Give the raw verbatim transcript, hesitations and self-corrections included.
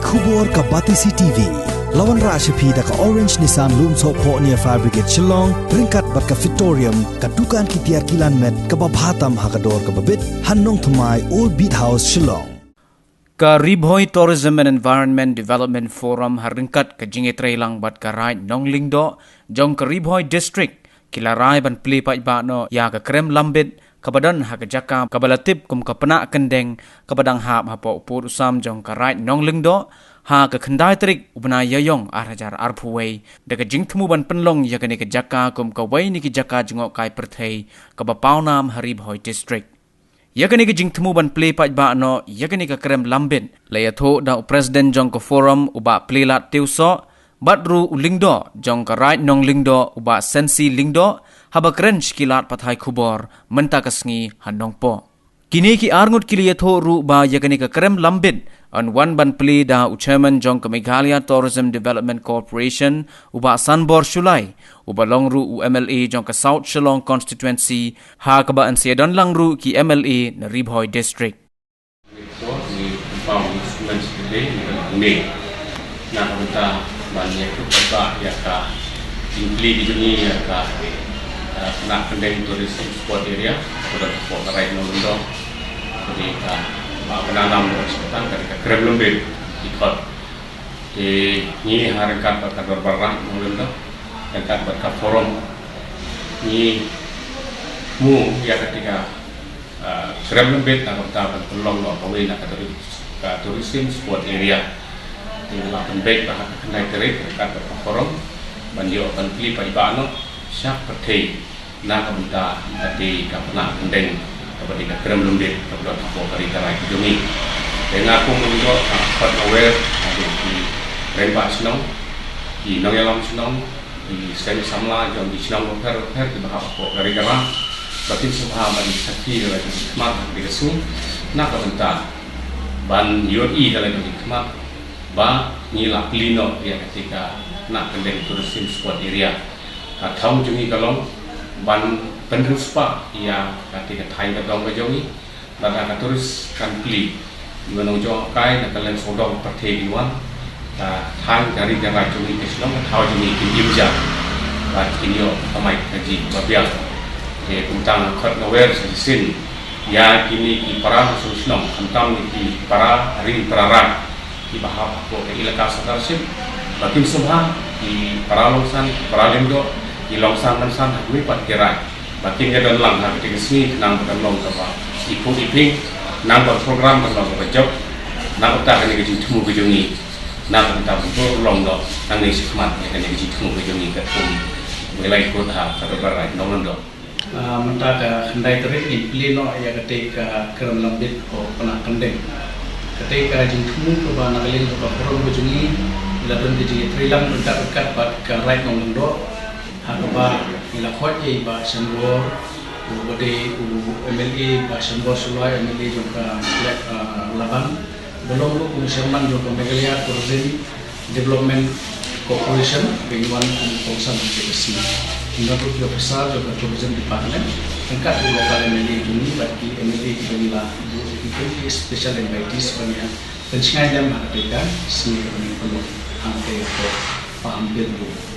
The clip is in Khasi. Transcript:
Khubor ka Batesi T V. La wanrah sha phi da ka Orange Nissan Lumsohphoh near Fire Brigade Shillong, ryngkat bad ka Fitorium, ka dukan ki tiar kilan met kaba bha tam ha ka dor kaba bit, ha Nongthymmai, Old Beat House, Shillong. Ka Ri Bhoi Tourism and Environment Development Forum ha ryngkat ka jingïatreilang bad ka Raid Nonglyngdoh jong ka Ri Bhoi District ki la rai ban plie paidbah noh ïa ka krem lambit kaba don ha ka jaka kaba la tip kum ka Pnah Kyndeng kaba dang hap hapoh u pud u sam jong ka Raid Nonglyngdoh ha ka khyndai tarik u bnai Ïaïong ar hajar arphew wei, da ka jingthmu ban pynlong ïa kane ka jaka kum kawei na ki jaka jngohkai pyrthei kaba pawnam ha Ri Bhoi District. Ïa kane ka jingthmu ban plie paidbah noh ïa kane ka krem lambit la ïathuh da u President jong ka Forum u Bah Plielad Tiewsoh, bad ruh u Lyngdoh jong ka Raid Nonglyngdoh u Bah Sensi Lyngdoh, haba kren sha ki lad pathai khubor mynta ka sngi ha Nongpoh. Kine ki arngut ki la ïathuh ruh ba ïa kane ka krem lambit yn wan ban plie da u Chairman jong ka Meghalaya Tourism Development Corporation u Bah Sanbor Shullai, uba long ruh u M L A jong ka South Shillong Constituency, ha kaba yn sa ïadon lang ruh ki M L A na Ri Bhoi District. Ni pynpaw ni sukmen sukmen ni kan ni. Na ka bynta ban ïa ka bynta ïa ka jingplie ki jong ngi ïa ka, eh, Pnah Kyndeng Tourism Spot Area, ka don hapoh ka Raid Nonglyngdoh. Ka dei ka ba ka nam ka ka krem lambit ki khot. Te ngi ha ryngkat bad ka Dorbar Raid Nonglyngdoh, ryngkat bad ka Forum, ngi thmu ïa ka tika, ah, krem lambit na ka bynta ban pynlong noh kawei na ka tourist, ka tourism spot area. Te ngi la pynbeit ba ha ka khyndai tarik ryngkat bad ka Forum ban ïoh ban plie paidbah noh sha pyrthei na ka bynta ka dei ka Pnah Kyndeng kaba dei ka krem lambit kaba don hapoh ka ri ka rai ka jong ngi. Te nga kum u Lyngdoh nga khot nga wer ha ki rangbah shnong, ki nongïalam shnong, ki seng samla jong ki shnong bapher bapher kiba hap hapoh ka ri ka rai, ba kin sngewbha ban sakhi da la jong ki khmat ha ka dei ka sngi na ka bynta ban ïohi da la jong ki khmat ba ngi la plie noh ïa ka dei ka Pnah Kyndeng Tourism Spot Area. Ka thong jong ngi ka long ban pynriewspah ïa ka dei ka thaiñ ka dong ka jong ngi. Lada ka tourist kan plie, ngi nongjngohkai na ka liang sawdong pyrthei kin wan, ka thaiñ ka ri ka rai jong ngi, ka shnong ka thaw jong ngi kin im ja bad kin ïoh ka kamai kajih ba biang. Te kumta nga khot nga wer sa shisien ïa kine ki para shnong, khamtam ki para ri para rai kiba hap hapoh ka elaka Sirdarship, ba kin sngewbha ki para Longsan, ki para Lyngdoh, ki Longsan Longsan ha kiwei pat ki rai, ba kin ïa don lang ha kata ka sngi khnang ba kan long kaba iphuh iphieng, khnang ba program kan long kaba jop. Na kata kane ka jingthmu ka jong ngi, na kata ban pynlong noh nangne shakhmat ïa kane ka jingthmu ka jong ngi katkum u lai kut ha ka Dorbar Raid Nonglyngdoh. Ah, mynta ka khyndai tarik ngin plie noh ïa katei ka krem lambit ko Pnah Kyndeng. Katei ka jingthmu kaba na ka liang ka Forum ka jong ngi, la don ka jingïatreilang ryngkat ryngkat bad ka Raid Nonglyngdoh, ha kaba ngi la khot ïa i Bah Shanbor, uba dei u M L A, Bah Shanbor Shullai, M L A jong ka, ah, Labang, ba long ruh kum u Chairman jong ka Meghalaya Tourism Development Corporation, ba ngin wan kum u kongsan ha kane ka sngi. Ngin wan ruh ki officer jong ka Tourism Department, ryngkat u local M L A jong ngi bad ki M L A kiba ngi la buh ïa ki kum ki special invitees ban ïa pynshngaiñ lem ha kane ka sngi kaba ngin pynlong hangtei hapoh Pahampir ruh.